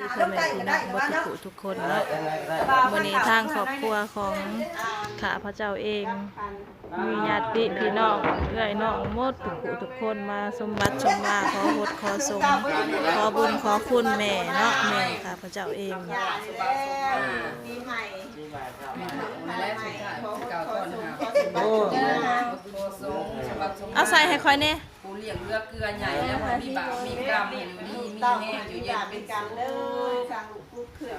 ພໍ່ແມ່ພີ່ນ້ອງໝົດທຸກຜູ້ທຸກຄົນເນາະ. ມື້ນີ້ທາງຄອບຄົວຂອງຂ້າພະເຈົ້າເອງ ມີຍາດຕິພີ່ນ້ອງ ເອື້ອຍນ້ອງໝົດທຸກຜູ້ທຸກຄົນ ມາຊົມວັດຊົມວາ ຂໍຫົດຂໍສົງ ຂໍບຸນຂໍຄຸນແມ່ເນາະ ແມ່ຂ້າພະເຈົ້າເອງ. ເອົາໃສ່ໃຫ້ຂ້ອຍແດ່. ຜູ້ລ້ຽງເຫຼືອເກືອໃຫຍ່ແລ້ວ ໃຫ້ມີບາບມີກຳ ໃຫ້ຢູ່ດີມີແຮງ ຢູ່ເຢັນເປັນສຸກເດີ ສ້າງລູກປຸກຂຶ້ນ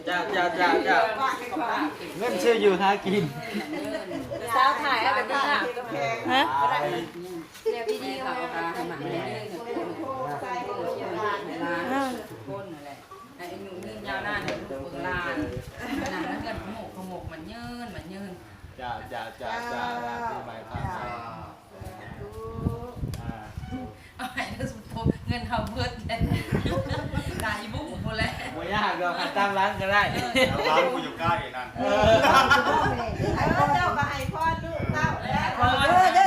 ຈ້າ ຈ້າ ຈ້າ ຈ້າ ເງິນຊື້ຢູ່ຫາກິນ ສາວຖ່າຍເອົາໄປເບິ່ງ ຮະ ແບບວິດີໂອ ໃຫ້ອາຍຸຍືນຍາວນານ ໃຫ້ລູກເບິ່ງຫຼານ ນັ້ນເຮືອນຂະໂມກຂະໝົກ ມັນຍືນ ມັນຍືນ ຈ້າ ຈ້າ ຈ້າ ຈ້າ ປີໃໝ່ຜ່ານໄປ ສາທຸ ອ່າ ເອົາໃຫ້ເດີ ສົມທົບເງິນເຮົາເບິດແລ້ວ ຕາອີບຸ້ງພຸ້ນແຫຼະ ບໍ່ຍາກດອກ ໃຫ້ຕາມຫຼັງກໍໄດ້ ເອີ ຕາມຫຼັງ ຜູ້ຢູ່ໃກ້ນັ້ນ ເອີ ເຈົ້າກໍໃຫ້ພອນລູກເຕົ້າ ເອີ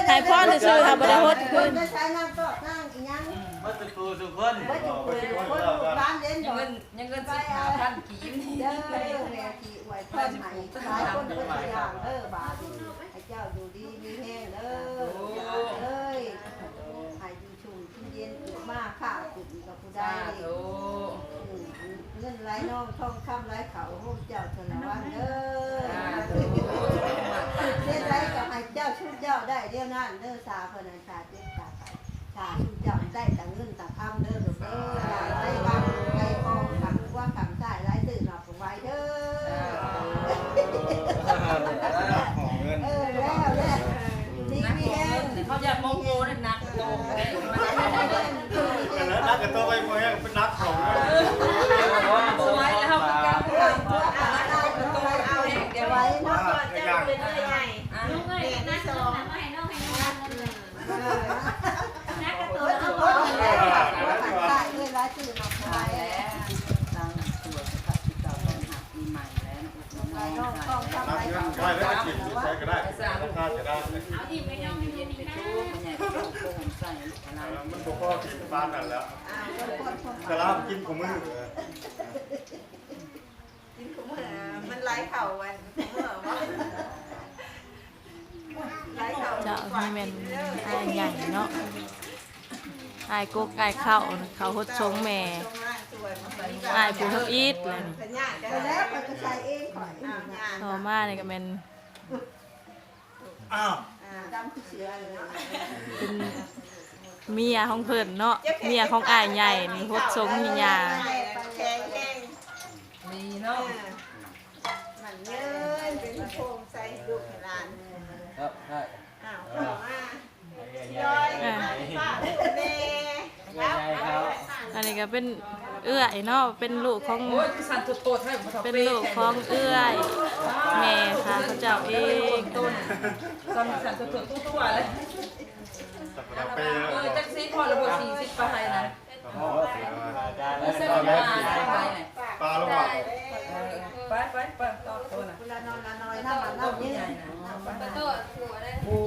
ໃຫ້ພອນຊື່ໆ ເຮົາບໍ່ໄດ້ຫົດຄືນ ໄດ້ໃຊ້ນ້ຳຕອກນ້ຳອີຫຍັງ ເບິດທຸກຜູ້ທຸກຄົນ ເບິດທຸກຜູ້ທຸກຄົນ ລູກຫຼານເຫຼັນ ຍັງເງິນ ຍັງເງິນສິບຫ້າພັນກີບນີ້ ເດີ ແມ່ຊິອວຍພອນໃຫ້ ຫຼາຍຄົນເພິ່ນຊິຢ່າງເດີ ບາດນີ້ ໃຫ້ເຈົ້າຢູ່ດີມີແຮງເດີ ເອີຍ ໃຫ້ຢູ່ຊຸ່ມກິນເຢັນ ເກີດມາຄ້າຂຶ້ນກັບຜູ້ໃດ ສາທຸ ເງິນໄຫຼນອງທອງຄຳໄຫຼເຂົ້າໂຮມເຈົ້າເທື່ອລະວັນເດີ ສາທຸ ເຮັດໃດກໍໃຫ້ເຈົ້າຊຸດເຈົ້າໄດ້ດຽວນັ້ນເດີ ສາເພິ່ນນັ້ນ ສາເຈັບສາໄຂ້ ສາທຸ ເຈົ້າໄດ້ແຕ່ເງິນແຕ່ຄຳເດີລູກເດີ ໄດ້ກຳໄດ້ຂອງ ກຳຂວາກຳຊ້າຍ ໄດ້ຊື້ນອກ ໄວ້ເດີ ຂອງເງິນ ເອີ ແລ້ວແຫຼະ ດີມີແຮງ ເຂົາຢາກມອງໂກນັ້ນໜັກໂຕ ໜັກກະໂຕໄວ້ບໍ່ແຮງ ເປັນໜັກຂອງເງິນ ບໍ່ໄຫວແລ້ວ ເຮົາກໍກັບ ເອົາແຮງດຽວໄວ້ເນາະ ເຈົ້າເປັນເອື້ອຍໃຫຍ່ ລູກເອີຍ ນັກສອງ ມັນບໍ່ພໍກິນປານນັ້ນແລ້ວ ສະລາມກິນຄູ່ມື້ ກິນຄູ່ມື້ ມັນໄຫຼເຂົ້າອັນຄູ່ມື້ບໍ່ ໄຫຼເຂົ້າ ເຈົ້າ ນີ້ແມ່ນອ້າຍໃຫຍ່ເນາະ ອ້າຍກົກອ້າຍເຂົ້າ ເຂົ້າຫົດສົງແມ່ ອ້າຍຜູ້ທຳອິດແຫຼະນີ້ ແລ້ວຂ້ອຍກໍໃສ່ເອງຂ້ອຍ ຕໍ່ມານີ້ກໍແມ່ນ ອ້າວ ເປັນເມຍຂອງເພິ່ນເນາະ ເມຍຂອງອ້າຍໃຫຍ່ນີ້ຫົດສົງແມ່ຍ່າ ດີເນາະ ເອີ ໝັ້ນຍືນເປັນໂພງໃສ່ລູກໃຫ້ຫຼານ ຄັບ ອ້າວ ເຂົ້າມາ ເອີ ອັນນີ້ກໍເປັນເອື້ອຍເນາະ ເປັນລູກຂອງ ໂອ້ຍ ສັ່ນໂທດໆ ເປັນລູກຂອງເອື້ອຍແມ່ຂ້າພະເຈົ້າເອງ ສັ່ນໂທດໆ ຕົວໆ ເລີຍ ເອີ ຈັກຊິພໍແລ້ວບໍ່ ສີ່ສິບປາຍນະ ເອີ ເອີ ເອີ ປາລົງມາ ເອີ ໄປ ໄປ ໄປ ຕໍ່ ຕໍ່ນະ ຄົນລະໜ້ອຍລະໜ້ອຍນະ ມັນເນາະ ໂຕໃຫຍ່ນະ ໂອ້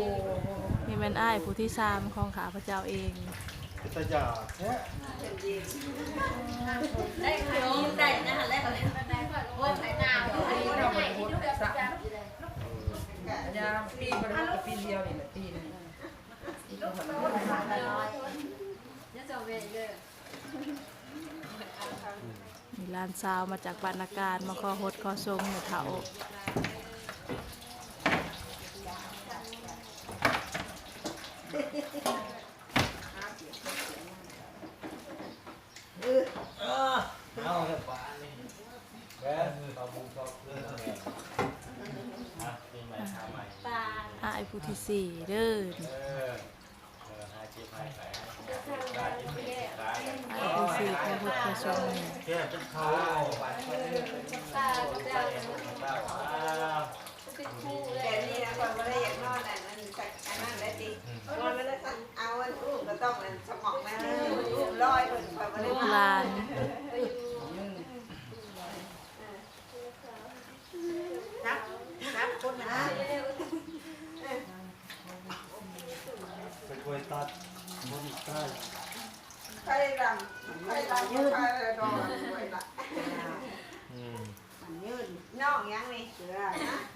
ນີ້ແມ່ນອ້າຍຜູ້ທີສາມຂອງຂ້າພະເຈົ້າເອງ ເປັນຕາຢາກແທ້ ໄດ້ຂະໜົມໄດ້ນະ ແລ້ວກໍ ໂອ້ຍ ໄປນາ ຍາມປີບໍ່ໄດ້ ປີດຽວນີ້ແຫຼະ ປີໜຶ່ງ ມີຫຼານສາວມາຈາກບ້ານນາການ ມາຂໍຫົດຂໍສົງແມ່ເຖົ້າ ເອົາເດີບາດນີ້ ເອີ ເຂົ້າບຸນເຂົ້າເຄືອແມ່ນ ອ່ະ ປີໃໝ່ ອ້າຍຜູ້ທີສີ່ເດີ ເອີ ເອີ ຫາຍເຈັບຫາຍໄຂ້ ຫາຍເຈັບຫາຍໄຂ້ ອ້າຍຜູ້ທີສີ່ ຂໍຫົດຂໍສົງແມ່ ແກ່ເປັນເຂົາ ແບບນີ້ນະ ຂ້ອຍບໍ່ໄດ້ຢາກນອນອັນ ອັນ ອັນນັ້ນໄດ້ຕິ ນອນມັນລະ ເອົາອັນ ອຸ້ມກໍຕ້ອງອັນ ສະໝອກນະ ອຸ້ມລອຍເພິ່ນ ຂ້ອຍບໍ່ໄດ້ນອນ ລູກຫຼານ ເອີ ນັບ ນັບຄົນນະ ໄປກວຍຕັດຄົນໃຕ້ ໃຜລຳ ໃຜລຳ ໃຜລຳ ໃຜລຳ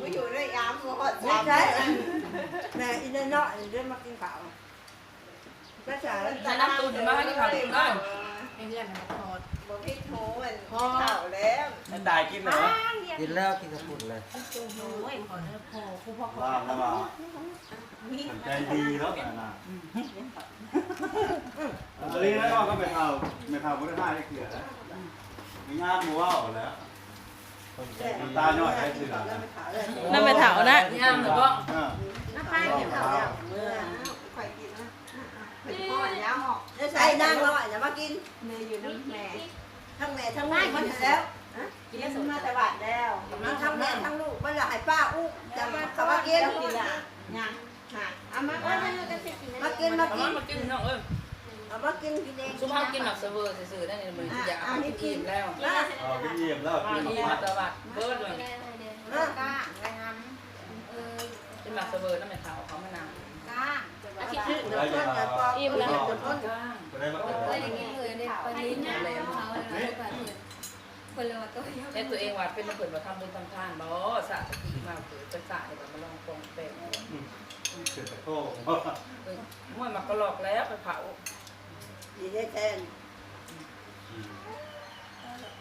ບໍ່ຢູ່ໄດ້ຍາມບໍ່ຮອດ ນີ້ໃຊ່ ແມ່ອີນ້ອຍໆ ເດີມາກິນເຂົ້າ ໄປໃສ? ໃສ່ນ້ຳตุ๋ນມາໃຫ້ເຂົາກິນກ່ອນ ໃນເຮືອນນະ ບໍ່ທອດ ບໍ່ເຜັດໂພ ອັນ ເຂົ້າແລ້ວ ແມ່ນດາຍກິນແລ້ວ ກິນແລ້ວ ກິນກະປຸ້ນເລີຍ ໂອ້ຍ ຂໍເດີພໍ່ ຜູ້ພໍ່ ລາບລະວ່າ ໃຈດີແລ້ວນະ ອືມ ອັນນີ້ແລ້ວກໍແມ່ເຖົ້າ ແມ່ເຖົ້າບໍ່ໄດ້ຮ້າຍຈັກເທື່ອ ມີງານບໍ່ເວົ້າແລ້ວ ນ້ຳຕາຍ້ອຍໃຫ້ເສືອ ນຳແມ່ເຖົ້ານະ ຍາມນະບໍ່ ເອີ ນ້ຳຕາຍ້ອຍ ຂ້ອຍກິນນະ ຂ້ອຍປ້ອນຍາໝອກ ໃສ່ນາງນ້ອຍນະມາກິນ ແມ່ຢູ່ນຳແມ່ ທັງແມ່ທັງລູກມັນແລ້ວ ກິນມາແຕ່ບາດແລ້ວ ກິນທັງແມ່ທັງລູກມັນລະ ໃຫ້ປ້າອຸກ ຈະມາ ເຂົ້າມາກິນ ກິນລະ ຍັງ ຫາ ເອົາມາ ມາ ມາກິນ ມາກິນ ມາກິນ ນ້ອງເອີຍ ເອົາມາກິນ ກິນເອງ ຊຸມເຮົາກິນໝາກສະເວີຊື່ໆ ນັ້ນ ມື້ນີ້ຢາກກິນອີ່ມແລ້ວ ເອົາກິນອີ່ມແລ້ວ ກິນອີ່ມແລ້ວ ຕະວັດເບີດເລີຍ ກິນໝາກສະເວີນຳແມ່ເຖົ້າເຂົາມານັ່ງ ອີ່ມແລ້ວ ບໍ່ໄດ້ມາກິນ ເຄີຍໄດ້ກິນເລີຍເດ້ ປານິນ ເພິ່ນເລີຍວ່າໂຕດຽວ ເຮັດຕົວເອງວ່າເປັນເພິ່ນວ່າທຳບຸນທຳທານບໍ່ ສາດສະກີມາເກີດໄປສາດໃຫ້ມັນມາລອງກອງແປງ ອືມ ເປັນຕະໂກ ເອີ ຫ້ວຍ ມັນກະລອກແລ້ວໄປເຜົາ ດີແທ້ໆ ອືມ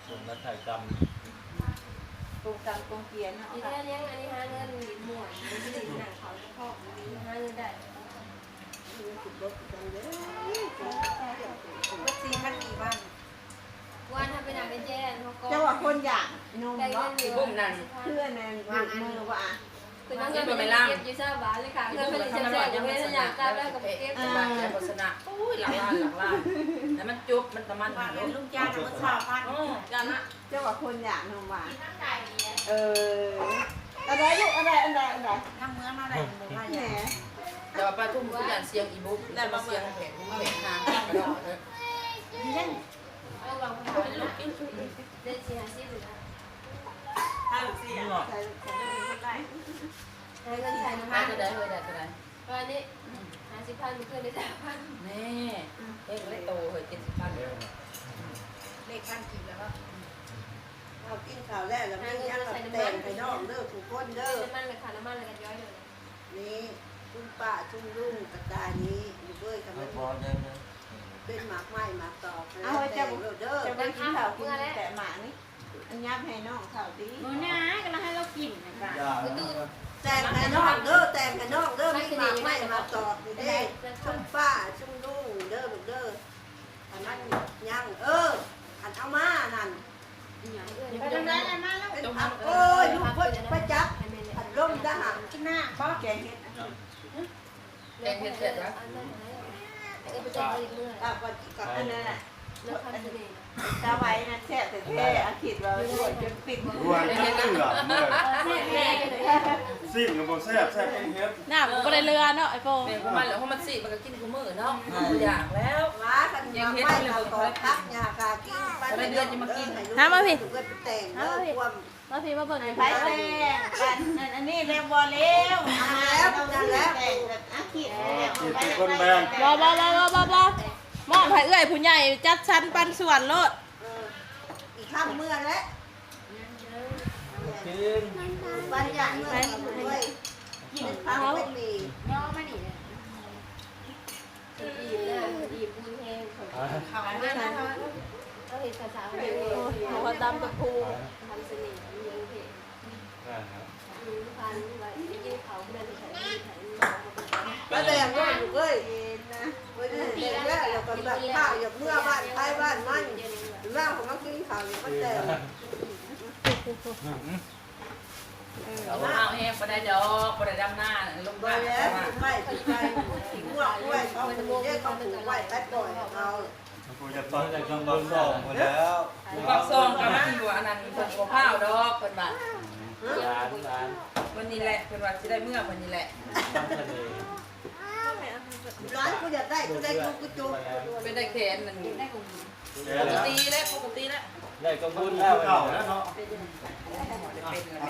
ຄົນມາຖ່າຍກຳ ກົງກຳກົງກຽນເນາະ ດີແທ້ຍັງ ອັນນີ້ຫາເງິນມ່ວນ ບໍ່ໄດ້ໜັງເຂົາສະເພາະ ຫາເງິນໄດ້ ເບິດສີ່ພັນກີບ ວານເຮົາໄປນັ່ງໃນແຈນເຮົາກໍ ເຈົ້າວ່າຄົນຢາກນົມເນາະ ອີບຸ້ມນັ້ນ ເພື່ອນນັ້ນຢູ່ເມືອງວ່າ ເພິ່ນເອົາເງິນໄປເກັບຢູ່ຊາວບ້ານເລີຍຄ່ະ ເພື່ອນເພິ່ນຊິແຊກເວລາຢາກກັບແລ້ວກໍໄປເກັບ ເອີ ໂຄສະນາ ໂອ້ຍ ຫຼັກລ້ານ ຫຼັກລ້ານ ໃຫ້ມັນຈົບ ມັນຕະມັນ ວ່າແມ່ນລຸງຈ້າງເບິດຊາວພັນ ເອີ ເຈົ້ານະ ເຈົ້າວ່າຄົນຢາກນົມວ່າ ເອີ ອັນໃດລູກ ອັນໃດ ອັນໃດ ອັນໃດ ທາງເມືອງເຮົາໄດ້ບໍ່ພາຍາ ແຕ່ວ່າປາທຸມຄືຢ້ານສຽງອີບຸ້ມ ແລ້ວມາສຽງແຜກຫູແຜກຫາງ ເດືອນສີ່ຫ້າສິບ ເອີ ໃສ່ ໃສ່ ໃສ່ເງິນໃສ່ນ້ຳມັນ ໄດ້ເທົ່າໃດເຮີຍ ໄດ້ເທົ່າໃດ ປະມານນີ້ ອືມ ຫ້າສິບພັນ ມື້ຄືນໄດ້ຊາວພັນ ແນ່ ເຮັດແລ້ວໂຕເຮີຍ ເຈັດສິບພັນ ເລກພັນກີບແລ້ວເນາະ ເຮົາກິນເຂົ້າແລ້ວ ແລ້ວມີຫຍັງກໍແຕ່ງໃຫ້ນ້ອງເດີ ທຸກຄົນເດີ ນ້ຳມັນລະຄ່າ ນ້ຳມັນລະກໍຍ້ອຍເດີ ນີ້ ຊຸມປ້າ ຊຸມລຸງກະຕ່າຍນີ້ ລູກເອີຍ ຄັນມັນ ເອົາພໍແນ່ ເປັນໝາກໄມ້ໝາກຕອກ ເອົາ ແລ້ວແຕ່ງໂລດເດີ ເຈົ້າບໍ່ໄດ້ກິນເຂົ້າ ກິນແຕ່ໝາກນີ້ ອັນຫຍັບໃຫ້ນ້ອງເຂົ້າຕິ ບໍ່ນາ ກໍລະໃຫ້ລາວກິນນະກະ ແຕ່ງໃຫ້ນ້ອງເດີ ແຕ່ງໃຫ້ນ້ອງເດີ ມີໝາກໄມ້ໝາກຕອກນີ້ເດ້ ຊຸມປ້າ ຊຸມລຸງເດີ ລູກເດີ ອັນນັ້ນຍັງ ເອີ ອັນເອົາມານັ້ນ ໄປທາງໃດລະມາລູກ ເປັນຜັກ ໂອ້ຍ ລູກເພິ່ນໄປຈັບພັດລົມດາຫາ ກິນນ້ຳບໍ່ ແກງເຫັດ ແກງເຫັດແຊບນະ ເອີ ໄປຈັບເອົາອີກມື້ ກັບ ກັບອັນນັ້ນນະ ຕາໄວນະແຊບແທ້ໆ ອາທິດວ່າລວກຈົນປິກ ລວກຈົນເປືອກເລີຍ ຊີ້ນກໍບໍ່ແຊບ ແຊບແຕ່ເຫັດ ນ້ຳກໍບໍ່ໄດ້ເຫຼືອເນາະ ໄອ້ໂປ້ ແມ່ນ ເພາະມັນ ເພາະມັນຊີ້ນມັນກໍກິນ ມື້ເນາະ ເຮົາບໍ່ຢາກແລ້ວ ວ່າຄັນຢາກໄປກໍຂໍພັກຢາກາກິນ ໄປເດືອນຈະມາກິນ ຫາມາພີ້ ແຕ່ງເດີ ຄວາມ ມາພີ້ ມາເບິ່ງ ໃຜແຕ່ງກັນ ອັນນີ້ແລ້ວບໍ່ແລ້ວ ອັນນັ້ນແລ້ວ ອັນນັ້ນແລ້ວ ແຕ່ງກັນ ອາທິດແລ້ວ ເປັນຄົນແບ່ງ ບໍ່ ບໍ່ ມອບໃຫ້ເອື້ອຍຜູ້ໃຫຍ່ຈັດສັນປັນສ່ວນໂລດ ເອີ ອີກຄ່ຳເມືອແລ້ວ ກິນ ປັນຢາກເມືອເລີຍ ກິນເຂົ້າເປັນໝີ່ ຍໍມານີ້ ອີ່ມແລ້ວ ອີ່ມບຸນແຮງ ເຂົາ ເຂົາ ເຂົາເຮັດພາສາ ໂອ້ຍ ເຂົາຕຳຕະປູ ທຳສະເໜ່ຢູ່ເຂດ ນັ້ນນະ ອືມ ພັນວ່າໄປກິນເຂົ້າ ຜູ້ນັ້ນໄປໃສ ໄປແດງເດີລູກເອີຍ ເອີ ແດງແລ້ວ ແລ້ວກໍຕັກຂ້າວ ຢາກເມືອບ້ານໃຜບ້ານມັນ ແລ້ວກໍມາກິນເຂົ້າຢູ່ບ້ານແດງ. ເອີ ເອົາແຮງບໍ່ໄດ້ດອກ ບໍ່ໄດ້ດຳນາ ລົງ ບໍ່ ໄປ ແລ້ວ ໄປ ໄປ ຫົວກລ້ວຍເຂົາປູກເດ້ ເຂົາປູກໄວ້ ໄປປ່ອຍເຂົາ ປູກຈະປ່ອຍຈາກເມືອງປາກຊ່ອງພຸ້ນແລ້ວ ປາກຊ່ອງກໍມັນບໍ່ ອັນນັ້ນ ເພິ່ນບໍ່ພ້າວດອກ ເພິ່ນວ່າ ຫຼານ ຫຼານ ມື້ນີ້ແຫຼະ ເພິ່ນວ່າຊິໄດ້ເມືອມື້ນີ້ແຫຼະ ຫຼານ ກູຢາກໄດ້ ກູໄດ້ ກູ ກູຈົບ ໄປໄດ້ແຂນໜຶ່ງ ແຂນ ປົກກະຕິແຫຼະ ປົກກະຕິແຫຼະ ໄດ້ກໍບຸນແລ້ວ ເກົ່າແລ້ວເນາະ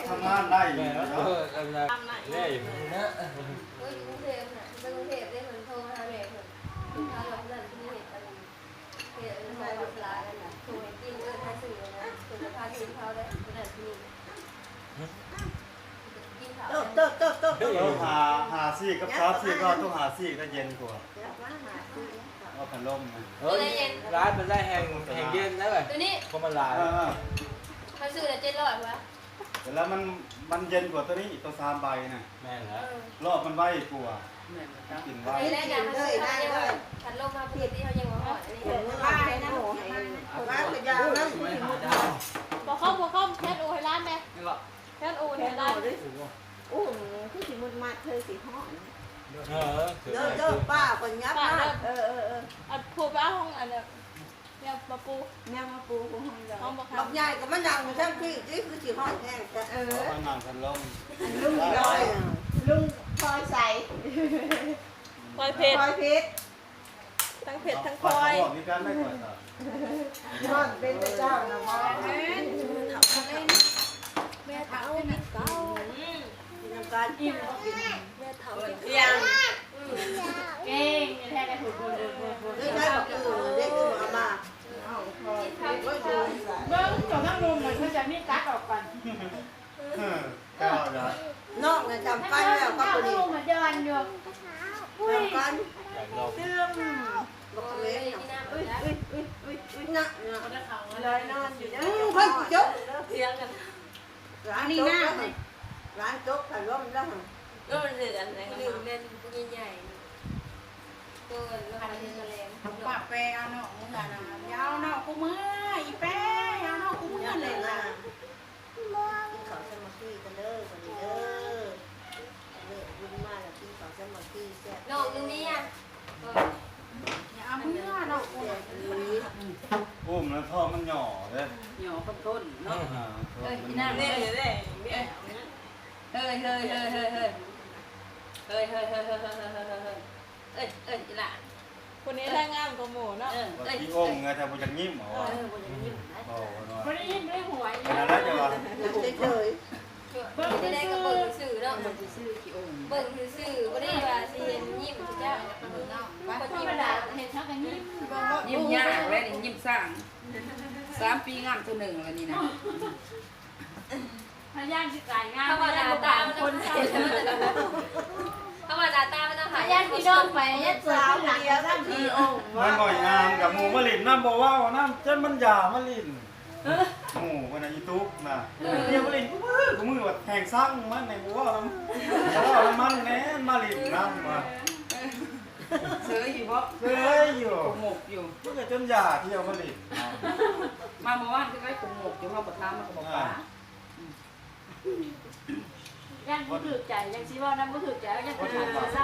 ທຳງານໄດ້ຢູ່ເນາະ ເອີ ເອີ ເອີ ເອີ ຢູ່ກຸງເທບນະ ໄປກຸງເທບເດ້ ເພິ່ນໂທມາຫາແມ່ເພິ່ນ ເພິ່ນພາລູກນັ້ນຜູ້ນີ້ເຮັດອັນ ເຮັດອັນ ຂາຍລູກຫຼານນັ້ນນະ ໂທໃຫ້ກິນ ເອີ້ນໃຫ້ຊື້ນະ ເພິ່ນຈະພາກິນເຂົາໄດ້ ຜູ້ນັ້ນຜູ້ນີ້ ໂຕຫ້າ ຫ້າຊີກກັບສາມຊີກ ກໍໂຕຫ້າຊີກໄດ້ເຢັນກວ່າ. ເອົາພັດລົມນະ ເອີ ຮ້ານມັນໄດ້ແຮງ ແຮງເຢັນນະເວີຍ ໂຕນີ້ ເພາະມັນຫຼາຍ. ເອີ ເອີ ຂ້ອຍຊື້ລະເຈັດຮ້ອຍພຸ້ນ. ແລ້ວມັນ ມັນເຢັນກວ່າໂຕນີ້ ໂຕສາມໃບນະ. ແມ່ນແລ້ວ ເອີ ລອບມັນໄວກວ່າ. ແມ່ນ ມັນກິນໄວ. ນີ້ແຫຼະ ຢາກໃຫ້ຊື້ ເອົາໄວ້ ພັດລົມມາ ປົກກະຕິເຮົາຍັງບໍ່ຮອດອັນນີ້. ວ່າກະຢ່ານະ ບໍ່ເຂົ້າ ບໍ່ເຂົ້າ ແຄນໂອໃຫ້ຫຼານແດ່. ແຄນໂອໃຫ້ຫຼານ. ໂອ້ ຄືຊິມຶດມັດເລີຍ ຊິຮ້ອນ. ເອີ ເດີ ເດີ ປ້າເພິ່ນຫຍັບມາ. ເອີ ເອີ ເອີ ອັນຜູ້ໄປເອົາຂອງອັນ ແນວມາປູ ແນວມາປູ ຂອງເຮົາ. ຂອງບັກ ບັກໃຫຍ່ກໍມານັ່ງຢູ່ທາງພີ້ຕິ ຄືຊິຮ້ອນແຮງແທ້. ເອີ ມານັ່ງກັນລົງ. ລຸງ ລຸງພອຍໃສ ພອຍເພັດ ພອຍເພັດ ທັງເພັດທັງພອຍ ມີການໄດ້ກ່ອນ. ຮ້ອນເປັນເຈົ້ານະບໍ່. ແມ່ເຖົ້າກິນເຂົ້າ ກິນນຳກັນ ອີ່ມ ແມ່ເຖົ້າກິນ ທ່ຽງ ເກັ່ງແທ້ໆ. ເບິ່ງຕົວນ້ອງລຸງ ມັນຈະມີຕັດອອກກ່ອນ. ເອີ ເຈົ້ານະ ນ້ອງນະຈຳກັນແລ້ວກັບຜູ້ນີ້ ມັນດອນຢູ່. ຈຳກັນ ເຊື່ອມ ບັກເຂມນະ. ເອີຍ ເອີຍ ເອີຍ ເອີຍ ນະ ນະ ລອຍນອນຢູ່ເດີ. ເພິ່ນຈົກ ຖຽງກັນ. ຫຼານຈົກ ຫຼານຈົກ ຖ້າລົມແລ້ວ ກໍມັນຖືກອັນນັ້ນ ໜຶ່ງແມ່ນຜູ້ໃຫຍ່ໆ ໂຕລະພັນແລງ. ປາກແປເອົາເນາະ ມື້ນັ້ນນະ ຢ່າເອົາເນາະ ກູເມື່ອ ອີແປ ຢ່າເອົາເນາະ ກູເມື່ອເລີຍນະ. ກິນເຂົ້າສາມັກຄີກັນເດີ ບັດນີ້ເດີ. ເລີກບຸນມາແລ້ວກິນເຂົ້າສາມັກຄີແຊບ. ນ້ອງໜຶ່ງເມຍ ຢ່າເອົາເມືອເນາະ. ອຸ້ມແລ້ວທ້ອງມັນຫຍໍ້ເດ້ ຫຍໍ້ຄົນທົນເນາະ. ເອີ ອີນາງເອີຍ ເອີຍ ເອີຍ ເອີຍ ເອີຍ ເອີຍ ອີຫຼ້າ ຄົນນີ້ແທ້ງາມກວ່າໝູ່ເນາະ. ເອີ ຂີ້ອົ່ງ ແທ້ບໍ່ຢາກຍິ້ມເອົາວ່າ. ເອີ ບໍ່ຢາກຍິ້ມນະ ບໍ່ ບໍ່ໄດ້ຍິ້ມ ບໍ່ໄດ້ຫົວອີ່ຫຍັງ ເບິ່ງຊື່ໆ ເບິ່ງຊື່ໆ ຂີ້ອົ່ງ ເບິ່ງຊື່ໆ ບໍ່ໄດ້ວ່າຊິເຫັນຍິ້ມຄືເຈົ້າ. ເພິ່ນຍິ້ມນະ ເຫັນເຮົາກໍຍິ້ມ ຍິ້ມຍາກແລ້ວນີ້ ຍິ້ມສ້າງ. ສາມປີງາມເທື່ອໜຶ່ງແລ້ວນີ້ນະ. ພະຍານຊິຕາຍງາມ ເພາະວ່າໜ້າຕາມັນຕ້ອງ ເພາະວ່າໜ້າຕາມັນຕ້ອງຫາຍາກ ພະຍານພີ່ນ້ອງໄປ ຍາດສາວຜູ້ດຽວຊ້ຳ. ມັນບໍ່ງາມກັບໝູ່ມາຫຼິ້ນນຳ ບໍ່ເວົ້ານຳ ຈົນມັນຢ່າມາຫຼິ້ນ. ໝູ່ເພິ່ນນະ ອີຕຸກນະ ດຽວມາຫຼິ້ນ ມື້ ມື້ວ່າແຮງຊັງມັນ ໃຫ້ບໍ່ເວົ້ານຳ ບໍ່ເວົ້ານຳມັນແນ່ ມາຫຼິ້ນນຳວ່າ. ເຊີຍຢູ່ບໍ? ເຊີຍຢູ່ ກົງໝົກຢູ່. ມັນກໍຈົນຢ່າ ທ່ຽວມາຫຼິ້ນ ມາເມື່ອວານກໍໄດ້ກົງໝົກຢູ່ ເຮົາບໍ່ຖາມມັນກໍບໍ່ປາ. ຢ້ານບໍ່ຖືກໃຈ ຍັງຊິເວົ້ານຳບໍ່ຖືກໃຈ ຍັງບໍ່ຖືກໃຈ.